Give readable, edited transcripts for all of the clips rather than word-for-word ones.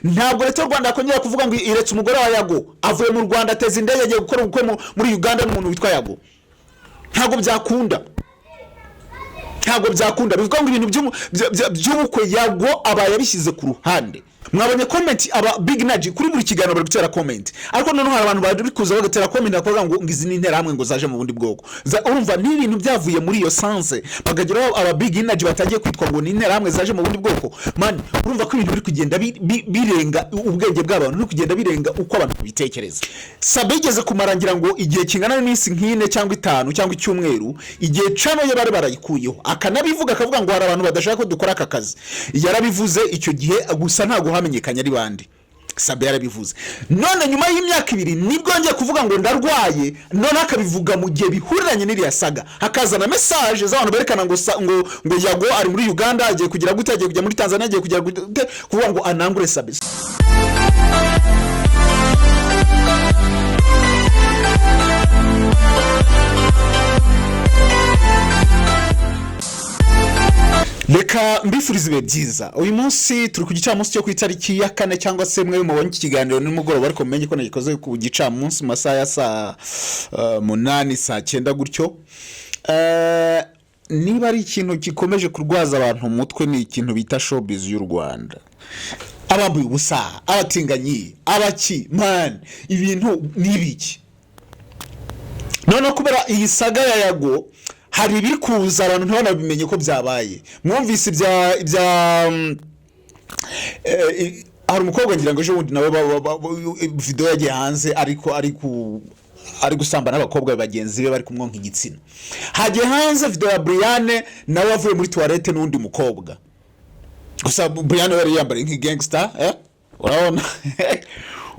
Ntabwo leta y'u Rwanda yakongera kuvuga ngo iretse umugore wa Yago avuye mu Rwanda, ateza indege, agiye gukora ubukwe muri Uganda n'umuntu witwa Yago. Ntabwo byakunda, ntabwo byakunda. Bivuga ngo ibintu by'ubukwe Yago aba yabishyize ku ruhande. Mwabonye comment, aba Big Energy kuri buri kiganiro bari gutera comment, ariko noneho hari abantu bari kuza bagatera comment bakavuga ngo izi ni interahamwe, ngo zaje mu bundi bwoko. Urumva ni ibintu byavuye muri iyo sense, bakageraho aba Big Energy batangiye kwitwa ngo ni interahamwe zaje mu bundi bwoko. Man, urumva ko ibintu biri kugenda birenga ubwenge bw'abantu, biri kugenda birenga uko abantu babitekereza. Sabe igeze kumara, ngira ngo igihe kingana n'iminsi nk'4 cyangwa 5 cyangwa icyumweru, igihe channel ye bari barayikuyeho, akanabivuga, akavuga ngo hari abantu badashaka ko dukora aka kazi. Yarabivuze icyo gihe, gusa ntabwo hamenyekanye ari bande. Sabe yarabivuze, none nyuma y'imyaka 2 nibwo yongeye kuvuga ngo ndarwaye. None akabivuga mu gihe bihuriranye n'iriya saga, hakazana message z'abantu berekana ngo Yago ari muri Uganda, agiye kugira gute, agiye kujya muri Tanzania, agiye kugira gute, kuvuga ngo anangure Sabe. Reka mbifurize ibihe byiza. Uyu munsi turi ku gicamunsi cyo ku itariki ya 4, cyangwa se mwe mubonye iki kiganiro nimugoroba, ariko mumenye ko nagikoze ku gicamunsi mu masaha ya saa 8, saa 9 gutyo. Niba ari ikintu gikomeje kurwaza abantu umutwe, ni ikintu bita showbiz y'u Rwanda: abambuye ubusa, abatinganyi, abaki. Man, ibintu ni ibiki? Noneho kubera iyi saga ya Yago, hari ibiri kuza abantu ntibanabimenye ko byabaye. Mwumvise ibya hari umukobwa, ngira ngo ejo bundi nawe video yagiye hanze, ariko ari gusambana n'abakobwa bagenzi be, bari kumwonka igitsina. Hagiye hanze video ya Brian, nawe avuye muri toilette n'undi mukobwa. Gusa Brian we yari yambaye nk'igangster, eh? Urabona?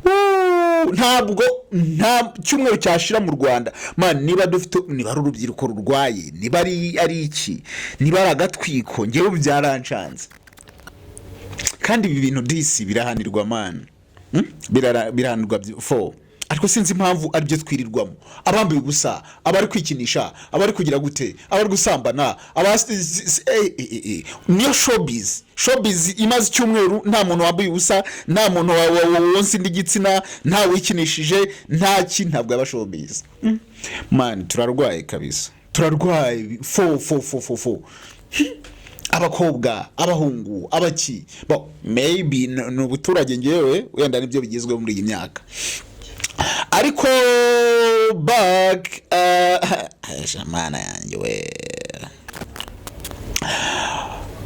Uuuu, ntabwo nta cyumweru cyashira mu Rwanda. Man, niba dufite, niba ari urubyiruko rurwaye, niba ari iki, niba ari agatwiko, ngewe byarancanze. Kandi ibi bintu disi birahanirwa, man. Birahanirwa fo, ariko sinzi impamvu aribyo twirirwamo: abambaye ubusa, abari kwikinisha, abari kugira gute, abari gusambana, niyo showbiz. Showbiz imaze icyumweru nta muntu wambaye ubusa, nta muntu wonsa indi gitsina, nta wikinishije, nta ki, ntabwo yaba showbiz. Man, turarwaye kabisa, turarwaye fo fo fo fo fo. Abakobwa, abahungu, abaki, bo maybe ni ubuturage, ngewe wenda nibyo bigezweho muri iyi myaka. Ariko back, mana yanjye we,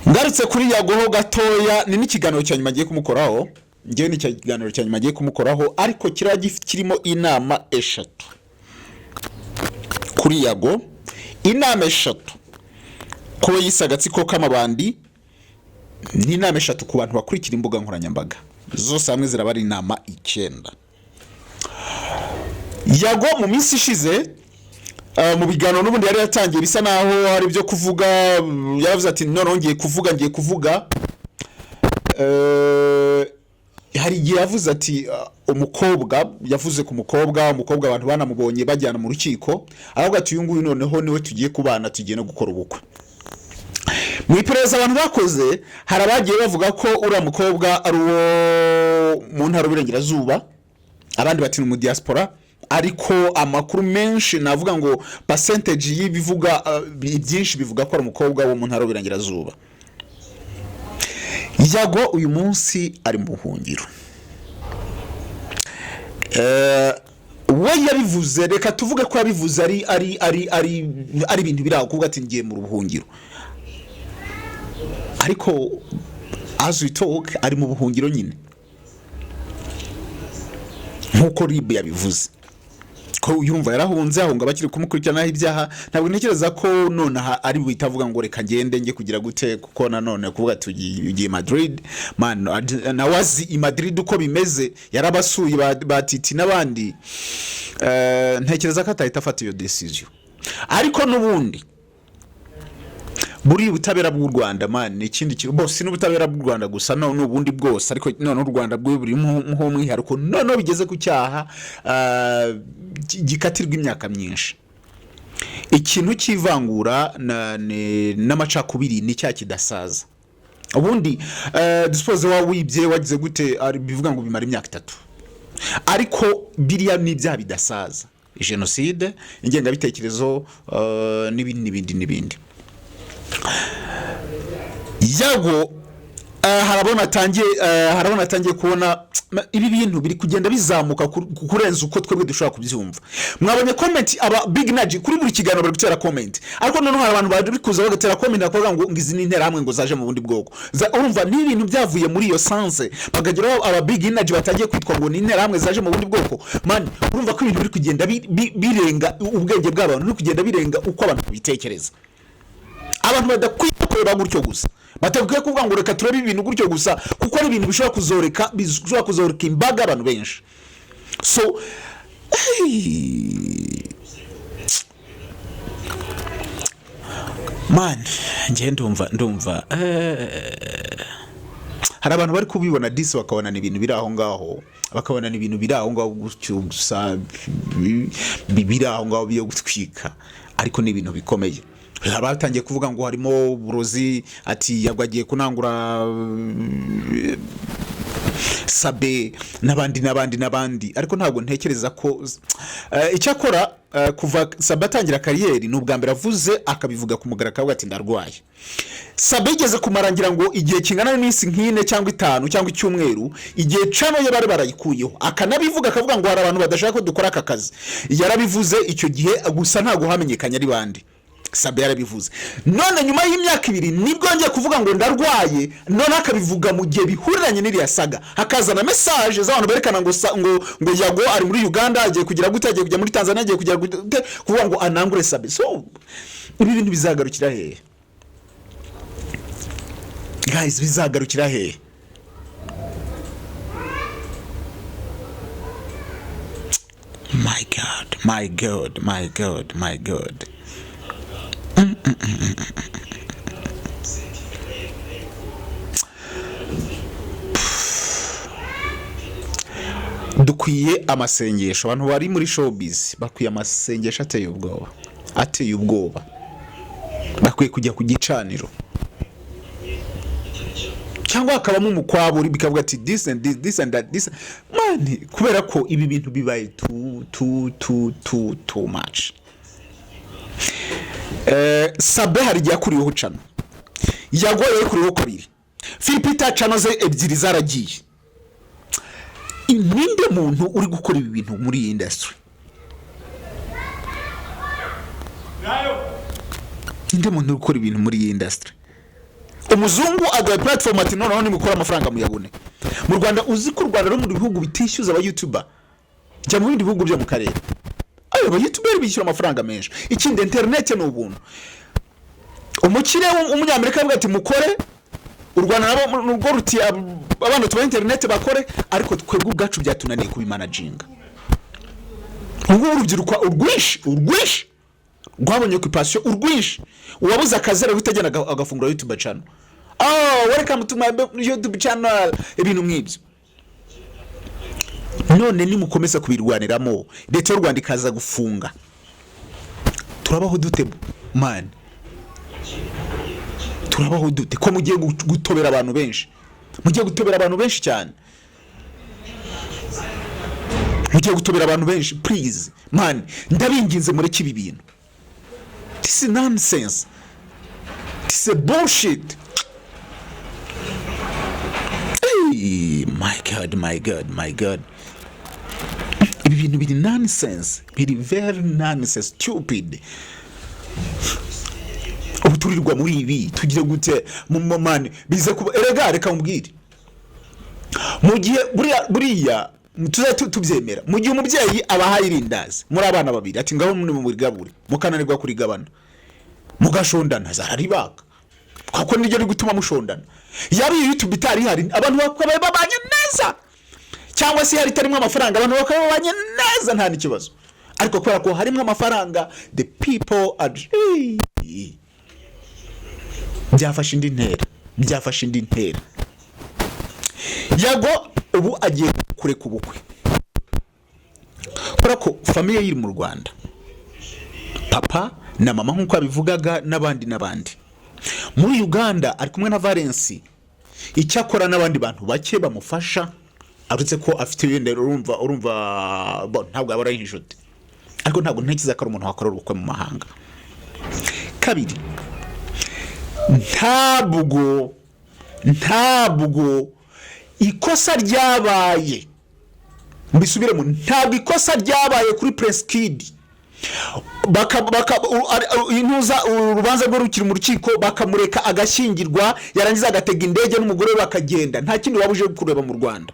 ngarutse kuri Yagoho gatoya, ni n'ikiganiro cya nyuma agiye kumukoraho. Ngewe ni ikiganiro cya nyuma agiye kumukoraho, ariko kiraba kirimo inama eshatu kuri Yago, inama eshatu ko yise agatsiko k'amabandi, ni inama eshatu ku bantu bakurikira imbuga nkoranyambaga. Zose hamwe ziraba ari inama 9. Yago mu minsi ishize, mu biganiro n'ubundi yari yatangiye, bisa naho hari ibyo kuvuga, yaravuze ati noneho ngiye kuvuga, ngiye kuvuga. Hari igihe yavuze ati umukobwa, yavuze ku mukobwa, umukobwa abantu banamubonye bajyana mu rukiko, aravuga ati uyu nguyu noneho niwe tugiye kubana, tugiye no gukora ubukwe. Mu iperereza abantu bakoze, hari abagiye bavuga ko uriya mukobwa ari uwo mu ntara y'Uburengerazuba, abandi bati ni mu diaspora. Ariko amakuru menshi, navuga ngo percentage y'ibivuga byinshi bivuga ko ari umukobwa wo mu ntara y'Uburengerazuba. Yago uyu munsi ari mu buhungiro. We yabivuze, reka tuvuge ko yabivuze ari ibintu biri aho, kuvuga ati ngiye mu buhungiro, ariko as we talk ari mu buhungiro nyine nk'uko RIB yabivuze ko yumva yarahunze, ahunga bakiri kumukurikiranaho ibyaha. Ntabwo ntekereza ko nonaha ari buhite avuga ngo reka ngende njye kugira gute, kuko nanone kuvuga ati ugiye Madrid, man, nawe azi i Madrid uko bimeze, yarabasuye ba Titi n'abandi. Ntekereza ko atahita afata iyo decision. Ariko n'ubundi buriya ubutabera bw'u Rwanda, man, ni ikindi kintu bose. N'ubutabera bw'u Rwanda gusa, no n'ubundi bwose, ariko noneho u Rwanda bwo burimo nk'umwihariko. Noneho bigeze ku cyaha gikatirwa imyaka myinshi, ikintu cy'ivangura n'amacakubiri ni icyaha kidasaza. Ubundi dusuppose wa wibye, wagize gute, bivuga ngo bimara imyaka 3, ariko biriya ni ibyaha bidasaza: jenoside, ingengabitekerezo, n'ibindi n'ibindi n'ibindi. Yago harabona atangiye kubona ibi bintu biri kugenda bizamuka kurenza uko twebwe dushobora kubyumva. Mwabonye comment aba Big Energy kuri buri kiganiro bari gutera comment, ariko noneho hari abantu bari kuza bagatera comment bakavuga ngo izi ni interahamwe, ngo zaje mu bundi bwoko. Urumva ni ibintu byavuye muri iyo sense, bakageraho aba Big Energy batangiye kwitwa ngo ni interahamwe zaje mu bundi bwoko. Man, urumva ko ibintu biri kugenda birenga ubwenge bw'abantu, biri kugenda birenga uko abantu babitekereza. Abantu badakwiye kureba gutyo gusa, batakwiye kuvuga ngo reka turebe ibintu gutyo gusa, kuko ari ibintu bishobora kuzoreka imbaga y'abantu benshi. So hey, man, njye ndumva hari abantu bari kubibona disi bakabona ni ibintu biri aho ngaho, bakabona ni ibintu biri aho ngaho gutyo gusa, biri aho ngaho byo gutwika, ariko ni ibintu bikomeye. Hari abatangiye kuvuga ngo harimo uburozi, ati Yago agiye kunangura Sabe n'abandi n'abandi n'abandi, ariko ntabwo ntekereza ko icyakora kuva Sabe atangira career ni ubwa mbere avuze, akabivuga ku mugaragaro, akavuga ati ndarwaye. Sabe yigeze kumara ngira ngo igihe kingana n'iminsi nk'ine cyangwa 5 cyangwa icyumweru, igihe channel ye bari barayikuyeho, akanabivuga, akavuga ngo hari abantu badashaka ko dukora aka kazi. Yarabivuze icyo gihe, gusa ntabwo hamenyekanye ari bande. Sabe yarabivuze, none nyuma y'imyaka 2 nibwo yongeye kuvuga ngo ndarwaye, none akabivuga mu gihe bihuriranye n'iriya saga, hakazana message z'abantu berekana ngo Yago ari muri Uganda, agiye kugira gute, agiye kujya muri Tanzania, agiye kugira gute, kuvuga ngo anangure Sabe. So ibi bintu bizagarukira hehe, guys? Bizagarukira hehe? My God, my God, my God, my God! Dukwiye amasengesho. Abantu bari muri showbiz bakwiye amasengesho ateye ubwoba, ateye ubwoba. Bakwiye kujya ku gicaniro cyangwa hakabamo umukwaburi, bikavuga ati this and this, this and that, this. Man, kubera ko ibi bintu bibaye too, too, too, too, too much. Sabe hari igihe yakuriweho channel, Yago yakuriweho kabiri, Philpeter channel ze ebyiri zaragiye. Ninde muntu uri gukora ibi bintu muri iyi industry? Ninde muntu uri gukora ibintu muri iyi industry? Umuzungu agaha platform ati noneho nimukora amafaranga muyabone. Mu Rwanda, uzi ko u Rwanda ruri mu bihugu bitishyuza aba YouTuber? Jya mu bindi bihugu byo mu karere, ayo aba YouTuber bishyura amafaranga menshi. Ikindi, internet ni ubuntu. Umukire w'umunyamerika avuga ati mukore. U Rwanda nabo nubwo ruti abana tubaha internet bakore, ariko twebwe ubwacu byatunaniye kubimanaginga. Ubwo urubyiruko urwinshi, urwinshi rwabonye occupation, urwinshi uwabuze akazi arahita agenda agafungura YouTube channel: "Oh, welcome to my YouTube channel", ibintu nk'ibyo. None nimukomeza kubirwaniramo, leta y'u Rwanda ikaza gufunga, turabaho dute, man? Turabaho dute ko mugiye gutobera abantu benshi? Mugiye gutobera abantu benshi cyane, mugiye gutobera abantu benshi. Please man, ndabinginze, mureke ibi bintu. This is nonsense, this is bullshit. Hey, my God, my God, my God! Ibi bintu biri nonsense, biri very nonsense, stupid. Ubu turirwa muri ibi tugire gute mu man? Bize kuba, erega reka mubwire, mu gihe buriya tuzajya tubyemera, mu gihe umubyeyi abahaye irindazi muri abana babiri, ati ngaho muri murigabure, mukananirwa kurigabana, mugashondana, zararibaka, kuko niryo riri gutuma mushondana. Yaba iyi YouTube itari ihari, abantu bakabaye babanye neza, cyangwa se hari itarimo amafaranga, abantu bakaba babanye neza nta n'ikibazo, ariko kubera ko harimo amafaranga, the people are, byafashe indi ntera, byafashe indi ntera. Yago ubu agiye kureka ubukwe kubera ko famille iri mu Rwanda, papa na mama nk'uko yabivugaga, n'abandi n'abandi. Muri Uganda ari kumwe na Valensi. Icyakora n'abandi bantu bake bamufasha, uretse ko afite wenda urumva bo, ntabwo yaba ari inshuti, ariko ntabwo ntekereza ko ari umuntu wakorera ubukwe mu mahanga. Kabiri, ntabwo ikosa ryabaye, mbisubiremo, ntabwo ikosa ryabaye kuri Prince Kid intuza urubanza rwe rukiri mu rukiko, bakamureka agashyingirwa, yarangiza agatega indege n'umugore we bakagenda. Nta kindi waba uje kureba mu Rwanda.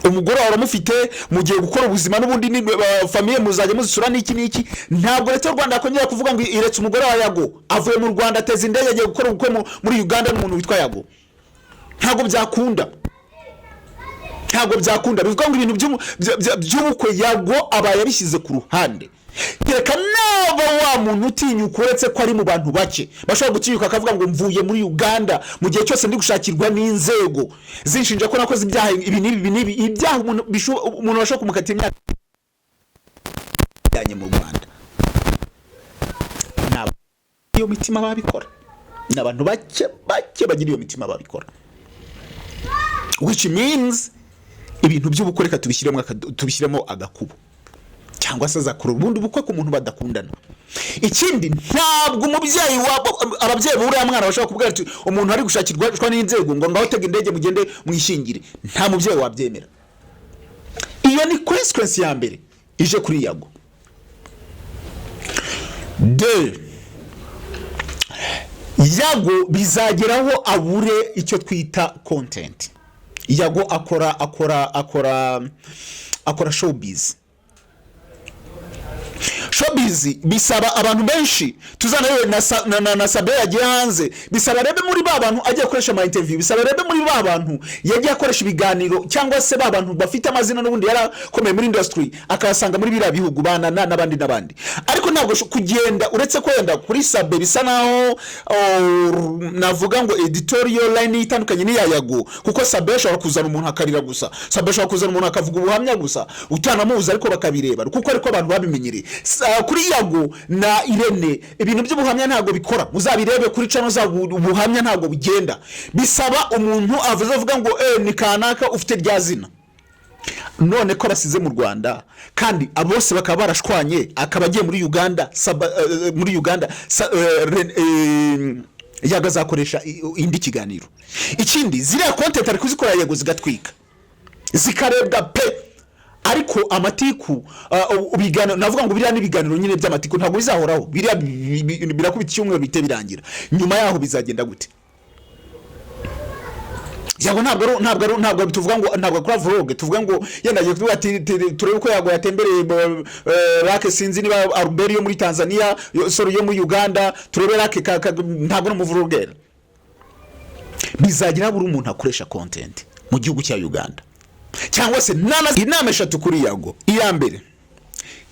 Umugore wawe uramufite, mugiye gukora ubuzima n'ubundi ni famille, muzajya muzisura n'iki n'iki. Ntabwo Leta y'u Rwanda yakongera kuvuga ngo iretse umugore wa Yago, avuye mu Rwanda ateza indege agiye gukora ubukwe muri Uganda n'umuntu witwa Yago. Ntabwo byakunda, ntabwo byakunda. Bivuga ngo ibintu by'ubukwe Yago aba yabishyize ku ruhande, kereka naba wa muntu utinyuka, uretse ko ari mu bantu bake bashobora gutinyuka akavuga ngo mvuye muri Uganda mu gihe cyose ndi gushakirwa n'inzego zinshinja ko nakoze ibyaha ibi n'ibi, ibi n'ibi, ibyaha umuntu bashobora kumukatira imyaka yajyanye mu Rwanda. Ni iyo mitima babikora, ni abantu bake bake bagira iyo mitima babikora, which means ibintu by'ubukwe reka tubishyiremo agakubo, cyangwa se azakora ubundi bukwe ku muntu badakundana. Ikindi, ntabwo umubyeyi wa ababyeyi b'uriya mwana bashobora kubwira ati umuntu ari gushakirwa n'inzego ngo ngaho tega indege mugende mwishyingire. Nta mubyeyi wabyemera. Iyo ni consequence ya mbere ije kuri Yago. De Yago bizageraho abure icyo twita content. Yago akora showbiz. Showbiz bisaba abantu benshi. Tuzanabe na Sabe yagiye hanze, bisaba rebe muri ba bantu agiye gukoresha ama interview, bisaba rebe muri ba bantu yagiye akoresha ibiganiro, cyangwa se ba bantu bafite amazina n'ubundi yarakomeye muri industry, akabasanga muri biriya bihugu, banana n'abandi n'abandi. Ariko ntabwo kugenda, uretse ko wenda kuri Sabe bisa naho, oh, navuga ngo editorial line itandukanye n'iya Yago, kuko Sabe ashobora kuzana umuntu akarira gusa, Sabe ashobora kuzana umuntu akavuga ubuhamya gusa utanamuzi, ariko bakabireba kuko ariko abantu babimenyereye. Kuri Yago na Irene ibintu by'ubuhamya ntabwo bikora. Muzabirebe kuri channel zabo, ubuhamya ntabwo bugenda. Bisaba umuntu avuze, avuga ngo ni kanaka ufite rya zina. None ko basize mu Rwanda kandi abo bose bakaba barashwanye, akaba agiye muri Uganda, saba, muri Uganda Yago azakoresha indi kiganiro. Ikindi, ziriya content ari kuzikora Yego, zigatwika, zikarebwa pe, ariko amatiku, ibiganiro, navuga ngo biriya ni ibiganiro nyine by'amatiku, ntabwo bizahoraho. Biriya birakubita icyumweru bihite birangira. Nyuma yaho bizagenda gute? Yago ntabwo tuvuga ngo ntabwo akora vlog, tuvuga ngo yenda agiye kuvuga ati turebe uko Yago yatembereye lake, sinzi niba Albert yo muri Tanzania, sorry, yo muri Uganda, turebe lake ntabwo ari umuvlogger. Bizagira buri umuntu akoresha content mu gihugu cya Uganda cyangwa se inama eshatu kuri Yago. Iya mbere,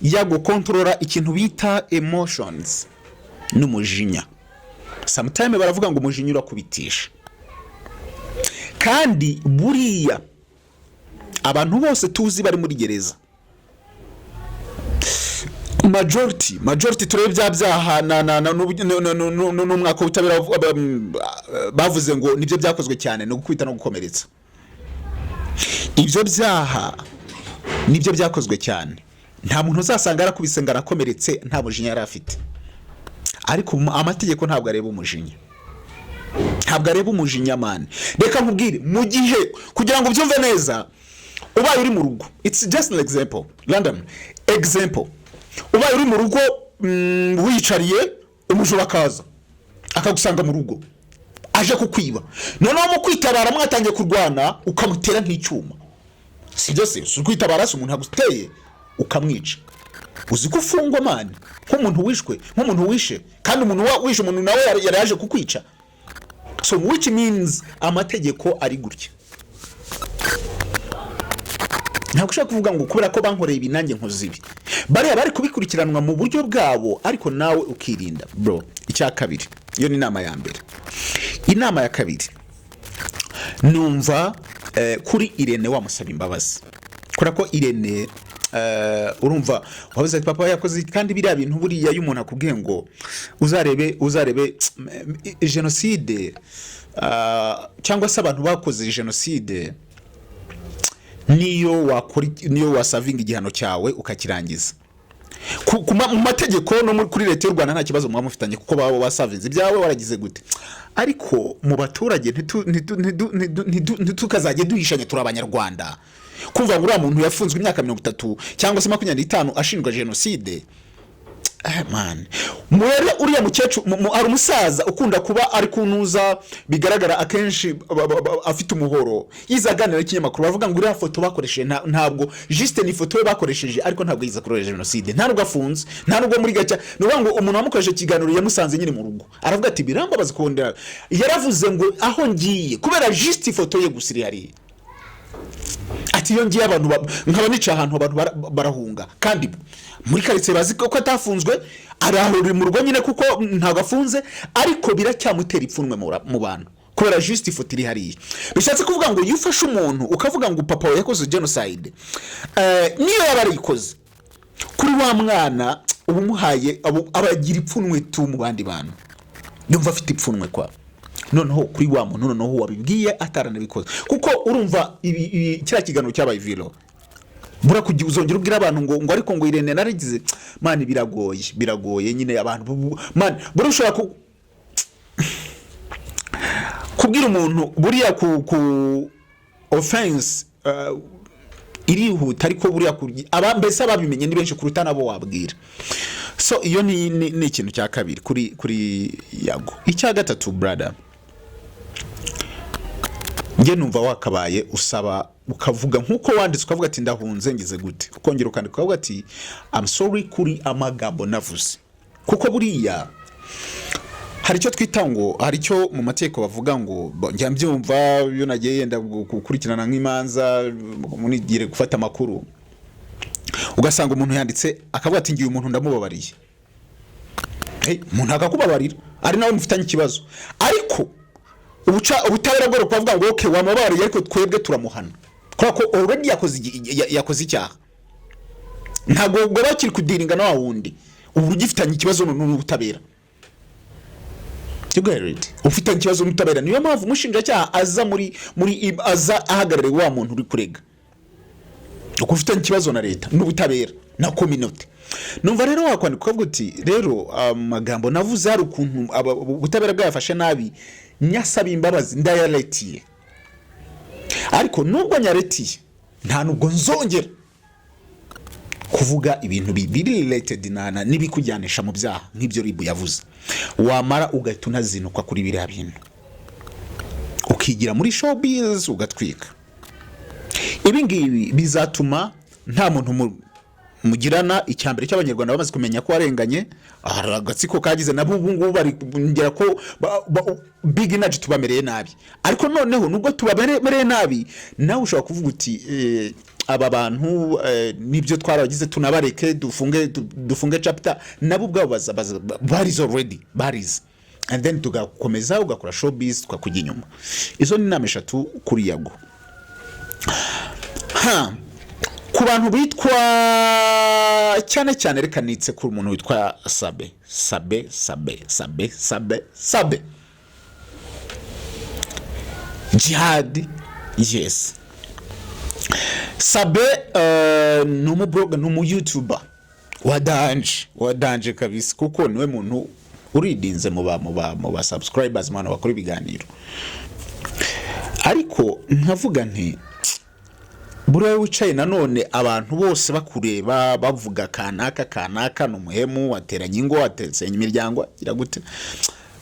Yago, controla ikintu bita emotions n'umujinya. Sometime baravuga ngo umujinya urakubitisha, kandi buriya abantu bose tuzi bari muri gereza, majority, turebe bya byaha na n'umwaka w'ubutabera bavuze ngo nibyo byakozwe cyane, ni ugukubita no gukomeretsa. Ibyo byaha nibyo byakozwe cyane. Nta muntu uzasanga yarakubise ngo arakomeretse nta mujinya yari afite. Ariko amategeko ntabwo areba umujinya, ntabwo areba umujinya, man. Reka nkubwire, mu gihe kugira ngo ubyumve neza, ubaye uri mu rugo, it's just an example, random example, ubaye uri mu rugo, wiyicariye, umujura akaza akagusanga mu rugo aje kukwiba, noneho mu kwitabara mwatangiye kurwana, ukamutera nk'icyuma, sibyo se? Si ukwitabara se umuntu aguteye ukamwica? Uzi ko ufungwa, man, nk'umuntu wishwe, nk'umuntu wishe? Kandi umuntu wishe umuntu nawe yari yaje kukwica. So which means amategeko ari gutya. Ntabwo ushobora kuvuga ngo kubera ko bankoreye ibi nanjye nkoze ibi. Bariya bari kubikurikiranwa mu buryo bwabo, ariko nawe ukirinda, bro. Icya kabiri, iyo ni inama ya mbere. Inama ya kabiri, numva kuri Irene wamusaba imbabazi, kubera ko Irene, urumva wabuze ati papa yakoze iki? Kandi biriya bintu buriya iyo umuntu akubwiye ngo uzarebe jenoside. cyangwa se abantu bakoze jenoside, niyo wakora, niyo waservinga igihano cyawe ukakirangiza, mu mategeko no kuri leta y'u Rwanda nta kibazo muba mufitanye, kuko baba baservinze ibyawe waragize gute. Ariko mu baturage ntitukazajye duhishanya, turi Abanyarwanda. Kumva ngo uriya muntu yafunzwe imyaka 30 cyangwa se 25 ashinjwa jenoside. Man, rero uriya mukecuru, hari umusaza ukunda kuba ari kunuza, bigaragara akenshi afite umuhoro, yiza aganira n'ikinyamakuru, bavuga ngo uriya foto bakoresheje ntabwo juste ni ifoto ye bakoresheje, ariko ntabwo yiza kuri jenoside, nta nubwo afunze, nta nubwo muri gacya. Ni ukuvuga ngo umuntu wamukoresheje ikiganiro yamusanze nyine mu rugo, aravuga ati: "Birambabaza kubondera." Yaravuze ngo aho ngiye kubera juste ifoto ye gusa iri hariya, ati: "Iyo ngiye abantu nkaba nicaye ahantu, abantu barahunga." Kandi muri karitsiye bazi ko atafunzwe, arahurira mu rugo nyine kuko ntabwo afunze, ariko biracyamutera ipfunwe mu bantu kubera juste ifoto iri hariya. Bishatse kuvuga ngo iyo ufashe umuntu ukavuga ngo papa wawe yakoze genocide, niyo yaba arayikoze, kuri wa mwana uba umuhaye abagira ipfunwe tu mu bandi bantu, yumva afite ipfunwe kwa. Noneho kuri wa muntu noneho wabibwiye ataranabikoze, kuko urumva kiriya kiganiro cyabaye viral, buriya kugira uzongera ubwira abantu ngo ariko ngo Irene naragize, man, biragoye, biragoye nyine. Abantu man, buriya ushobora kubwira umuntu buriya ku offense irihuta, ariko buriya aba mbese ababimenye ni benshi kuruta nabo wabwira. So iyo ni ikintu cya kabiri kuri Yago. Icya gatatu, brother, njye numva wakabaye usaba, ukavuga nk'uko wanditse, ukavuga ati: "Ndahunze, ngize gute", ukongera ukandika ukavuga ati: "I'm sorry kuri amagambo navuze." Kuko buriya hari icyo twita ngo, hari icyo mu mategeko bavuga ngo njya mbyumva iyo nagiye yenda gukurikirana nk'imanza, munigire gufata amakuru, ugasanga umuntu yanditse akavuga ati: "Ngiye umuntu ndamubabariye." Hey, umuntu akakubabarira ari nawe mufitanye ikibazo, ariko ubutabera bwo bukavuga ngo: "Okay, wamubabariye, ariko twebwe turamuhana kubera ko already yakoze icyaha." Ntabwo ubwo bakiri kudealinga na wa wundi ubu ugifitanye ikibazo n'ubutabera. You get it? Ufitanye ikibazo n'ubutabera. Niyo mpamvu umushinjacyaha aza muri aza ahagarariye wa muntu uri kurega, uko ufitanye ikibazo na leta n'ubutabera na communauté. Numva rero wakwandika ukavuga uti: "Rero amagambo navuze, hari ukuntu ubutabera bwayafashe nabi, nyasaba imbabazi, ndayaretiye, ariko nubwo nyaretiye nta nubwo nzongera kuvuga ibintu biri related na n'ibikujyanisha mu byaha nk'ibyo RIB yavuze." Wamara ugahita unazinukwa kuri biriya bintu, ukigira muri showbiz, ugatwika. Ibi ngibi bizatuma nta muntu mugirana. Icyambere cy'Abanyarwanda bamaze kumenya ko warenganye, hari agatsiko kagize nabo ubu ngubu bari ngera ko Big Energy tubamereye nabi. Ariko noneho nubwo tubamereye nabi, nawe ushobora kuvuga uti: "Aba bantu, nibyo twarabagize, tunabareke, dufunge chapter." Nabo ubwabo barize already, barize, and then tugakomeza ugakora showbiz, tukakujya inyuma. Izo ni inama eshatu kuri Yago. Ha, ku bantu bitwa cyane cyane, reka nitse kuri umuntu witwa Sabe, Sabe, Sabe, Sabe, Sabe, Sabe Jihad. Yes, Sabe ni umublogger, ni umuyoutuber wa danger, wa danger kabisa, kuko niwe muntu uridinze mu ba subscribers, mu bantu bakora ibiganiro. Ariko nkavuga nti buriya wicaye nanone abantu bose bakureba, bavuga kanaka kanaka ni umuhemu, wateranya ingo, watesenya imiryango, agira gute,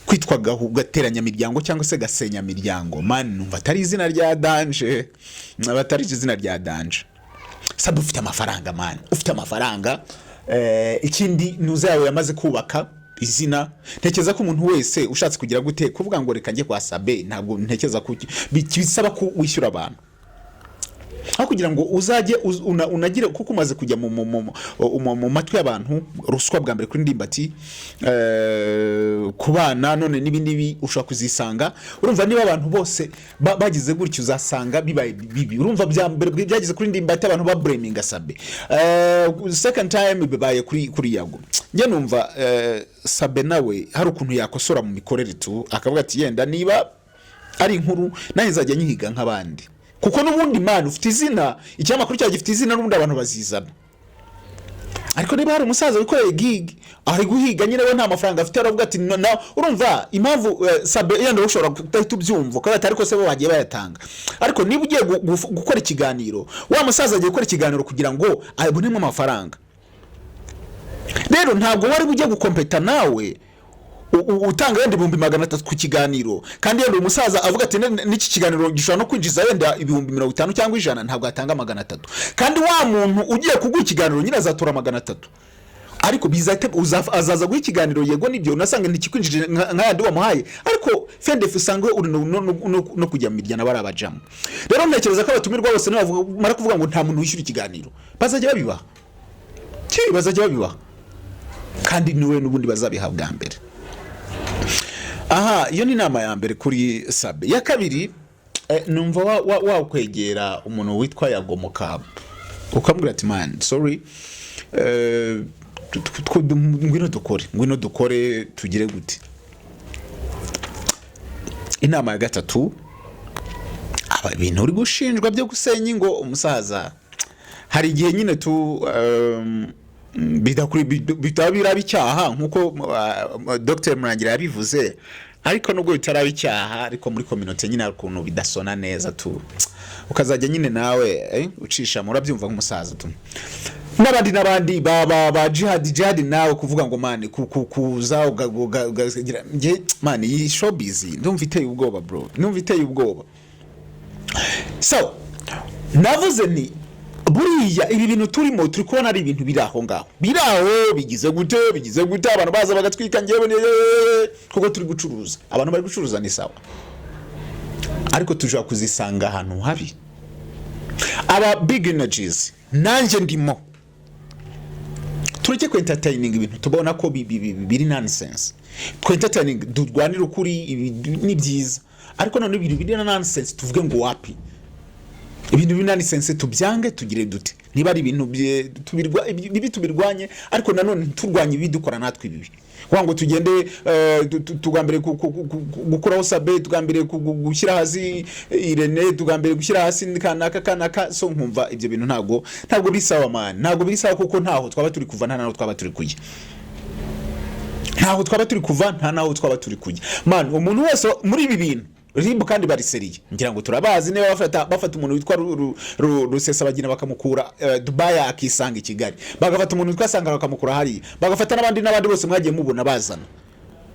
kwitwa gateranya imiryango cyangwa se gasenya imiryango, man, numva atari izina rya danger, atari izina rya danger. Sabe ufite amafaranga, man, ufite amafaranga. Ikindi nuza yawe yamaze kubaka izina. Ntekereza ko umuntu wese ushatse kugira gute, kuvuga ngo reka njye kwa Sabe, ntabwo ntekereza ko bisaba ko wishyura abantu, aho kugira ngo uzajye unagire, kuko umaze kujya mu matwi y'abantu, ruswa bwa mbere kuri Ndimbati, ku bana, none n'ibindi n'ibi ushobora kuzisanga. Urumva niba abantu bose bagize gutyo, uzasanga bibaye bibi. Urumva bya mbere byageze kuri Ndimbati, abantu bablaminga Sabe, second time bibaye kuri Yago. Njye numva Sabe nawe hari ukuntu yakosora mu mikorere tu, akavuga ati yenda niba Ari inkuru nanjye nzajya nyihiga nk'abandi, kuko n'ubundi, man, ufite izina, ikinyamakuru cyawe gifite izina, n'ubundi abantu bazizana. Ariko niba hari umusaza wikoreye gig, ari guhiga nyine, we nta mafaranga afite, aravuga ati "No, na." Urumva impamvu Sabe yenda ushobora kudahita ubyumva ukavuga ati: "Ariko se bo bagiye bayatanga?" Ariko niba ugiye gukora ikiganiro, wa musaza agiye gukora ikiganiro kugira ngo abonemo amafaranga. Rero ntabwo wari bujye gukompeta nawe utanga wenda 300,000 ku kiganiro, kandi yenda umusaza avuga ati: "N'iki kiganiro gishobora no kwinjiza wenda 50,000 cyangwa 100." Ntabwo yatanga 300, kandi wa muntu ugiye kuguha ikiganiro nyine azatora 300. Ariko bizahita azaza guha ikiganiro, yego nibyo, unasanga ntikikwinjije nka yandi wamuhaye, ariko fendefu usanga uri no kujya mu mirya bari abajamu. Rero ntekereza ko abatumirwa bose nibamara kuvuga ngo nta muntu wishyura ikiganiro, bazajya babibaha. Ki bazajya babibaha, kandi niwe n'ubundi bazabiha bwa mbere. Aha, iyo ni inama ya mbere kuri Sabe. Ya kabiri, numva wakwegera umuntu witwa Yago Mukaba, ukamubwira ati: "Man, sorry, ngwino dukore, ngwino dukore, tugire gute." Inama ya gatatu, aba ibintu uri gushinjwa byo gusenya ingo, umusaza, hari igihe nyine tu bitaba biraba icyaha nk'uko Dr Murangira yabivuze. Ariko nubwo bitaraba icyaha, ariko muri communauté nyine hari ukuntu bidasona neza tu, ukazajya nyine nawe ucisha, murabyumva nk'umusaza tu, n'abandi n'abandi ba Jihad, Jihad, nawe kuvuga ngo man, kuza ugagira nge, man, iyi showbiz ndumva iteye ubwoba, bro, ndumva iteye ubwoba. So navuze ni buriya ibi bintu turimo, turi kubona ari ibintu biri aho ngaho, biri aho, bigize gute, bigize gute, abantu baza bagatwika. Ngewe kuko turi gucuruza, abantu bari gucuruza ni sawa, ariko tushobora kuzisanga ahantu habi. Aba big energies, nanjye ndimo, tureke ku entertaining ibintu tubona ko biri nonsense. Ku entertaining durwanire ukuri, ibi ni byiza, ariko none ibintu biri nonsense tuvuge ngo wapi, ibintu biri nonsense tubyange, tugire dute. Niba ari ibintu bibi tubirwanye, ariko nanone ntiturwanye ibibi dukora natwe ibibi, kugira ngo tugende tugambere gukuraho Sabe, tugambere gushyira hasi Irene, tugambere gushyira hasi kanaka kanaka. So nkumva ibyo bintu ntabwo biri sawa, man, ntabwo biri sawa, kuko ntaho twaba turi kuva, nta naho twaba turi kujya, ntaho twaba turi kuva, nta naho twaba turi kujya, man. Umuntu wese muri ibi bintu RIB kandi bariseriye, ngira ngo turabazi. Niba bafata umuntu witwa Rusesabagina bakamukura Dubai akisanga i Kigali, bagafata umuntu witwa Sangara bakamukura hariya, bagafata n'abandi n'abandi bose mwagiye mubona bazana,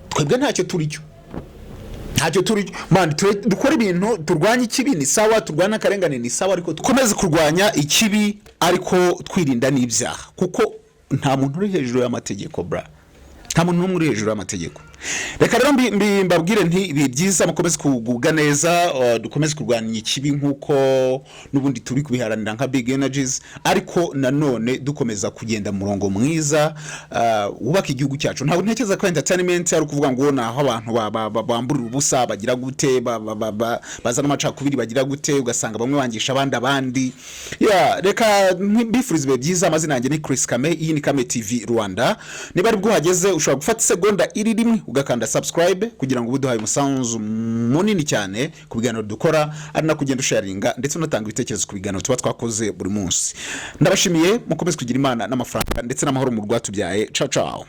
twebwe ntacyo turi cyo, ntacyo turi cyo, man. Dukore ibintu, turwanye ikibi ni sawa, turwanye akarengane ni sawa, ariko dukomeze kurwanya ikibi, ariko twirinda n'ibyaha, kuko nta muntu uri hejuru y'amategeko, bra, nta muntu n'umwe uri hejuru y'amategeko. Reka rero mbabwire nti ibi byiza, mukomeze kugubwa neza, dukomeze kurwanya ikibi nk'uko n'ubundi turi kubiharanira nka big energies, ariko nanone dukomeza kugenda mu murongo mwiza wubaka igihugu cyacu. Ntabwo ntekereza ko entertainment ari ukuvuga ngo ni aho abantu bamburira ubusa, bagira gute, bazana amacakubiri, bagira gute, ugasanga bamwe bangisha abandi abandi. Yeah, reka mbifurize ibihe byiza. Amazina yanjye ni Chris Kame, iyi ni Kame TV Rwanda. Niba ari bwo uhageze, ushobora gufata isegonda iri rimwe ugakanda subscribe kugira ngo ube uduhaye umusanzu munini cyane ku biganiro dukora, ari nako ugenda usharinga ndetse unatanga ibitekerezo ku biganiro tuba twakoze buri munsi. Ndabashimiye, mukomeze kugira Imana n'amafaranga ndetse n'amahoro mu rwatubyaye. Ciao ciao.